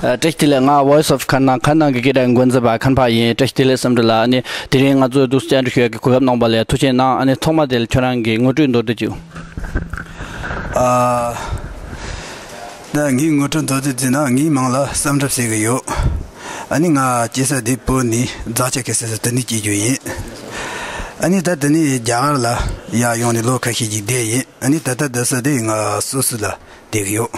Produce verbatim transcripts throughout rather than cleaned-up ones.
ཨ། བཀྲ་ཤིས་བདེ་ལེགས། ང་Voice of Kharnang་ཁར་ནང་གི་སྐད་གྲགས་འགོ་འཛིན་པ་མཁན་པ་ཡིན། བཀྲ་ཤིས་བདེ་ལེགས་བསམ་འགྲུབ་ལགས། ཨ་ནི་དེ་རིང་ང་ཚོ་འདུག་སེ་བཅར་འདྲི་ཞུ་ཡག་གི་གོ་སྐབས་གནང་བ་ལ་ཐུགས་རྗེ་གནང་། ཨ་ནི་ཐོག་མ་དེ་ལ་ཁྱོད་རང་གི་ངོ་སྤྲོད་མདོར་བསྡུས་ཅིག་ཨ། ད་ངའི་ངོ་སྤྲོད་མདོར་བསྡུས་བྱས་ན་ངའི་མིང་ལ་བསམ་གྲུབ་ཟེར་གི་ཡོད། ཨ་ནི་ང་སྐྱེས་ས་དེ་བོད་ནས་རྫ་ཆུ་ཁ་ཟེར་ས་དེ་ནས་སྐྱེས་རྒྱུ་ཡིན། ཨ་ནི་ད་དེ་ནས་རྒྱ་གར་ལ་ཡར་ཡོང་ནས་ལོ་ཁ་ཤས་ཅིག་བསྡད་ཡིན། ཨ་ནི་ད་ལྟ་བསྡད་ས་དེ་ང་སུད་སི་ལ་བསྡད་ཀྱི་ཡོད།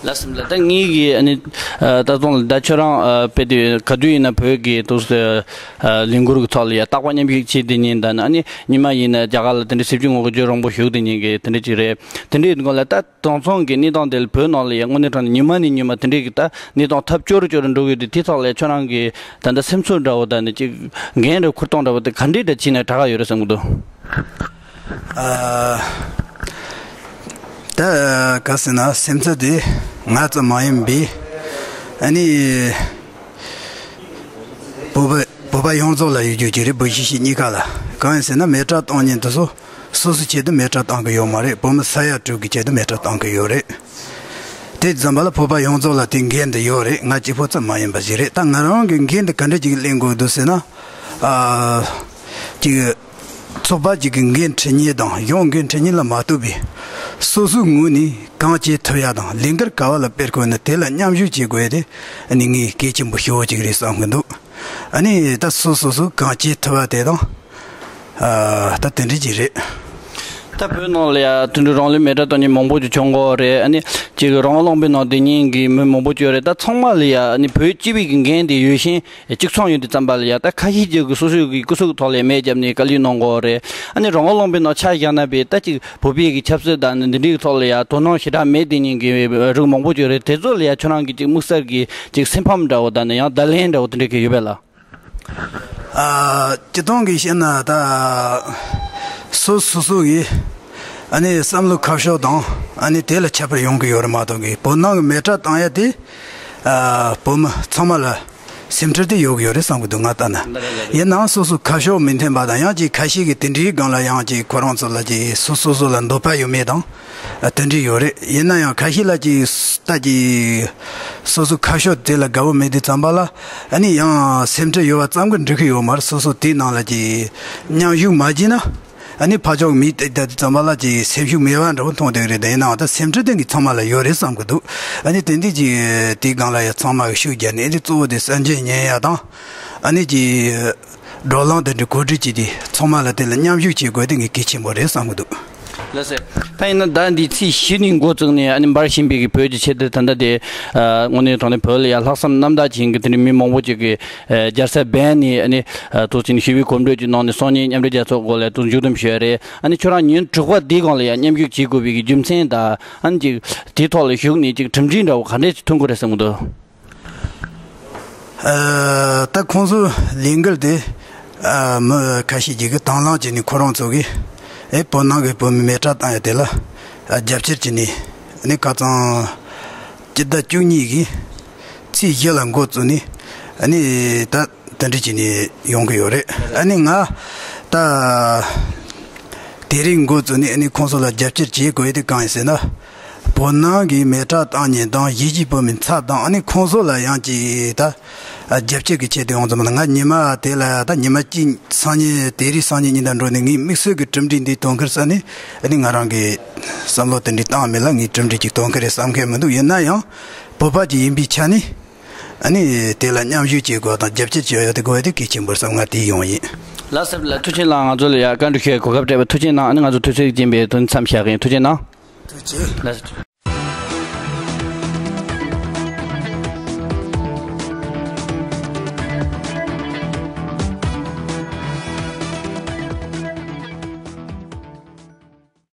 ལགས་སོ་ལགས། ད་ངེད་ཀྱིས་ཨ་ནི་ད་ཚོང་ལ་ད་ཁྱོད་རང་དཔེ་དེ་ག་དུས་ཡིན་ན་བོད་ཀྱི་འདུག་སེ་ལས་འགུལ་གྱི་ཐོག་ལ་ཡ་རྟག་པར་མཉམ་ཞུགས་བྱེད་བསྡད་མཁན་དང་། ཨ་ནི་ཉི་མ་ཡིན་ན་རྒྱ་གར་ལ་དེ་འདྲའི་ཟིལ་གྱིས་ངོ་རྒོལ་རྒྱུ་རིང་པོ་ཞུགས་བསྡད་མཁན་གྱི་དེ་འདྲ་ཅིག་རེད། དེ་འདྲའི་སྒང་ལ་ད་དེང་སང་གི་གནས་སྟངས་དེ་ལ་བོད་ནང་ལ་ཡ་དངོས་གནས་དྲང་གནས་ཉི་མ་ནས་ཉི་མ་དེ་འདྲའི་གི་ད་གནས་སྟངས་ཐབས་སྐྱོ་རུ་སྐྱོ་རུ་འགྲོ་གི་ཡོད་དུས། དེ་ཐོག་ལ་ཡ་ཁྱོད་རང་གི་ད་ལྟ་སེམས་ཚོར་འདྲ་བོ་དང་ནི་ཅིག་འགན་རེ་འཁུར་སྟངས་འདྲ་བོ་དེ་ག་འདྲའི་འདྲ་བྱས་ནས་དྲག་ག་ཡོད་རེད་བསམ་གྱི་འདུག་ཨ། ད་ག་ཟེར་ན་སེམས་ཚོར་དེ་ང་ཙམ་མ་ཡིན་པའི་ཨ་ནི་བོད་པ་བོད་པ་ཡོངས་རྫོགས་ལ་ཡོད་རྒྱུ་ཅིག་རེད། བོད་གཞིས་བྱེས་གཉིས་ཀ་ལ། གང་ཡིན་ཟེར་ན་མེ་སྲེག་བཏང་མཁན་དེ་ཚོ་སོ་སོའི་ཆེད་དུ་མེ་སྲེག་བཏང་གི་ཡོད་མ་རེད། བོད་མི་ས་ཡ་དྲུག་གི་ཆེད་དུ་མེ་སྲེག་བཏང་གི་ཡོད་རེད། དེ་ཙམ་པ་ལ་བོད་པ་ཡོངས་རྫོགས་ལ་དེ་འགན་དེ་ཡོད་རེད། ང་གཅིག་པོ་ཙམ་མ་ཡིན་པ་ཞིག་རེད། ད་ང་རང་གི་འགན་དེ་ག་འདྲ་ཅིག་ལེན་དགོས་འདུག་ཟེར་ན། ཨ། ཅིག་ཚོགས་པ་ཅིག་གི་འགན་འཁྲི་མཁན་དང་གཞུང་འགན་འཁྲི་མཁན་ལ་མ་ལྟོས་པའི་སོ་སོའི་ངོས་ནས་གང་བྱེད་ཐུབ་ཡ་དང་ལས་འགུལ་ག་བ་ལ་སྤེལ་དགོས་ན་དེ་ལ་མཉམ་ཞུགས་བྱེད་དགོས་ཡ་དེ་ཨ་ནི་ངས་གལ་ཆེན་པོ་ཞེ་པོ་ཅིག་རེད་བསམ་གི་འདུག་ཨ་ནི་ད་སོ་སོ་སོ་གང་བྱེད་ཐུབ་པ་དེ་དང་། ཨ། ད་དེ་འདྲ་ཅིག་རེད། ད་བོད་ནང་ལ་ཡ་དེ་འདྲའི་རང་ལུས་མེ་སྲེག་གཏོང་མཁན་མང་པོ་ཅིག་བྱུང་གི་ཡོད་རེད། ཨ་ནི་ཅིག་རང་དབང་ལུང་པའི་ནང་བསྡད་མཁན་གྱི་མི་མང་པོ་ཅིག་ཡོད་རེད། ད་ཚང་མ་ལ་ཡ་ཨ་ནི་བོད་སྤྱི་པའི་གི་འགན་དེ་ཡོད་བཞིན་གཅིག་མཚུངས་ཡོད་དུས་ཙམ་པ་ལ་ཡ། ད་ཁ་ཤས་ཅིག་གིས་སོ་སོའི་གི་སྐུ་གཟུགས་ཀྱི་ཐོག་ལ་མེ་བརྒྱབ་ནས་དཀའ་ལས་གནང་གི་ཡོད་རེད། ཨ་ནི་རང་དབང་ལུང་པའི་ནང་ཆ་བཞག་ན་བས་ད་ཅིག་བོད་པའི་གི་ཆབ་སྲིད་དང་འདི་འདྲའི་གི་ཐོག་ལ་ཡ་དོ་སྣང་ཞེ་དྲག་མེད་བསྡད་མཁན་གྱི་རིགས་མང་པོ་ཅིག་ཡོད་རེད། དེ་ཚོ་ལ་ཡ་ཁྱོད་རང་གིས་ཅིག་དམིགས་བསལ་གྱི་ཅིག་སེམས་ཕམ་འདྲ་བོ་དང་ནི་ཡང་བརྡ་ལན་འདྲ་བོ་དེ་འདྲ་གི་ཡོད་པས་ལགས། ཨ། སྤྱིར་བཏང་གི་བཤད་ན་ད་སོ་སོ་སོ་གི་ཨ་ནི་བསམ་བློ་ཁ་ཕྱོགས་དང་ཨ་ནི་དེ་ལ་ཁྱད་པར་ཡོང་གི་ཡོད་རེད་མ་གཏོགས་གི། བོད་ནང་གི་མེ་སྲེག་བཏང་ཡ་དེ། ཨ། བོད་མི་ཚང་མ་ལ་སེམས་ཁྲལ་དེ་ཡོད་གི་ཡོད་རེད་བསམ་གི་འདུག་ང་ལྟ་ན། ཡིན་ནའང་སོ་སོ་ཁ་ཕྱོགས་མི་མཐུན་པ་དང་། ཡང་ཅིག་ཁ་ཤས་ཀྱི་དེ་འདྲའི་སྒང་ལ་ཡང་ཅིག་ཁོ་རང་ཚོ་ལ་ཅིག་སོ་སོ་སོ་ལ་འདོད་པ་ཡོད་མེད་དང་། ཨ། དེ་འདྲ་ཡོད་རེད། ཡིན་ན་ཡང་ཁ་ཤས་ལ་ཅིག་ད་ཅིག་སོ་སོ་ཁ་ཕྱོགས་དེ་ལ་དགའ་བོ་མེད་དུས་ཙམ་པ་ལ་ཨ་ནི་ཡང་སེམས་ཁྲལ་ཡོད་པ་ཙམ་གྱིས་འགྲིག་གི་ཡོད་མ་རེད། སོ་སོ་དེའི་ནང་ལ་ཅིག་མཉམ་ཞུགས་མ་བྱས་ན་ཨ་ནི་ཕར་ཕྱོགས་མི་དེ་དེ་ཙམ་པ་ལ་ཅིག་སེམས་ཤུགས་མེད་པ་འདྲ་བོ་མཐོང་བསྡད་ཀྱི་རེད། ད་ཡིན་ནའང་ད་སེམས་ཁྲལ་དེ་གི་ཚང་མ་ལ་ཡོད་རེད་བསམ་གི་འདུག་ཨ་ནི་དེ་འདི་ཅིག་དེའི་སྒང་ལ་ཡང་ཚང་མ་གིས་ཤུགས་བརྒྱབ་ནས་ཨ་ནི་གཙོ་བོ་དེ་སེམས་ཁྲལ་ཉན་ཡ་དང་། ཨ་ནི་ཅིག་བགྲོ་གླེང་དེ་འདྲ་གོ་སྒྲིག་བྱས་ཏེ་ཚང་མ་ལ་དེ་ལ་མཉམ་ཞུགས་བྱེད་དགོས་དེ་ངས་གལ་ཆེན་པོ་རེད་བསམ་གི་འདུག་ལགས་སོ། ད་ཡིན་ན་ཟླ་འདིའི་ཚེས་བཞི་ནས་འགོ་བཙུགས་ནས་ཨ་ནི་འབར་བཞིན་པའི་གི་བོད་ཀྱི་ཆེད་དུ་ད་ལྟ་དེ། ཨ། དངོས་གནས་དྲང་གནས་བོད་ལ་ཡང་ལྷག་བསམ་རྣམ་དག་ཅན་གྱི་དེ་འདྲའི་མི་མང་པོ་ཅིག་གིས། ཨ། རྒྱལ་ས་བྷན་ནས་ཨ་ནི། ཨ། ཐུགས་ཆེན་ཞི་བའི་གོམ་བགྲོད་ཅིག་གནང་ནས་སང་ཉིན་མཉམ་འབྲེལ་རྒྱལ་ཚོགས་སྒོ་ལ་དུ་མཇུག་བསྡོམས་ཞུས་རེད། ཨ་ནི་ཁྱོད་རང་ཉིན་དྲུག་པ་འདིའི་སྒང་ལ་ཡང་མཉམ་ཞུགས་བྱེད་དགོས་པའི་གི་རྒྱུ་མཚན་དང་། ཨ་ནི་ཅིག་དེའི་ཐོག་ལ་ཞུགས་ནས་ཅིག་གྲུབ་འབྲས་འདྲ་བོ་ག་འདྲས་ཅིག་ཐོན་གྱི་རེད་བསམ་གྱི་འདུག་ཨ། ད་ཁོང་ཚོའི་ལས་འགུལ་དེ། ཨ། མི་ཁ་ཤས་ཅིག་གིས་དང་བླངས་བྱས་ནས་ཁོ་རང་ཚོ་གིས། ཨེ། བོད་ནང་གི་བོད་མི་མེ་སྲེག་བཏང་ཡ་དེ་ལ། ཨ། རྒྱབ་སྐྱོར་བྱས་ནས། ཨ་ནི་ཁ་སང་སྤྱི་ཟླ་བཅུ་གཉིས་ཀྱི་ཚེས་བཞི་ལ་འགོ་བཙུགས་ནས། ཨ་ནི་ད་དེ་འདྲ་བྱས་ནས་ཡོང་གི་ཡོད་རེད། ཨ་ནི་ང་ད་དེ་རིང་འགོ་བཙུགས་ནས་ཨ་ནི་ཁོང་ཚོ་ལ་རྒྱབ་སྐྱོར་བྱེད་དགོས་ཡ་དེ་གང་ཡིན་ཟེར་ན། བོད་ནང་གི་མེ་སྲེག་བཏང་མཁན་དང་གཞིས་བྱེས་བོད་མི་ཚབ་དང་ཨ་ནི་ཁོང་ཚོ་ལ་ཡང་ཅིག་ད་རྒྱབ་སྐྱོར་གྱི་ཆེད་དུ་ཡོང་ཙམ་ན། ང་ཉི་མ་དེ་ལ་ད་ཉི་མ་གཅིག་སང་ཉིན། དེ་རིང་སང་ཉིན་གཉིས་དང་འགྲོ་ནས་ངའི་དམིགས་བསལ་གྱི་གྲུབ་འབྲས་འདི་ཐོན་ཁར་ས་ནས་ཨ་ནི་ང་རང་གི་བསམ་བློ་དེ་འདྲ་བཏང་མེད་ལ། ངས་གྲུབ་འབྲས་ཅིག་ཐོན་གི་རེད་བསམ་མཁན་མི་འདུག་ཡིན་ན་ཡང་བོད་པ་ཅིག་ཡིན་པའི་ཆ་ནས་ཨ་ནི་དེ་ལ་མཉམ་ཞུགས་བྱེད་དགོས་དང་རྒྱབ་སྐྱོར་བྱེད་ཡ་དེ་དགོས་ཡ་དེ་གལ་ཆེན་པོ་རེད་བསམ། ང་དེའི་ཡོང་ཡིན། ལགས་སོ་ལགས། ཐུགས་རྗེ་གནང་། ང་ཚོ་ལ་ཡ་བཀའ་འདྲི་ཞུ་ཡའི་གོ་སྐབས་སྤྲད་པ་ཐུགས་རྗེ་གནང་། ཨ་ནི་ང་ཚོ་དུས་ཚོད་ཀྱི་རྐྱེན་པས་དོན་མཚམས་བཞག་གི་ཡིན། ཐུགས་རྗེ་གནང་། ཐུགས་རྗེ་ཆེ། ལགས་སོ།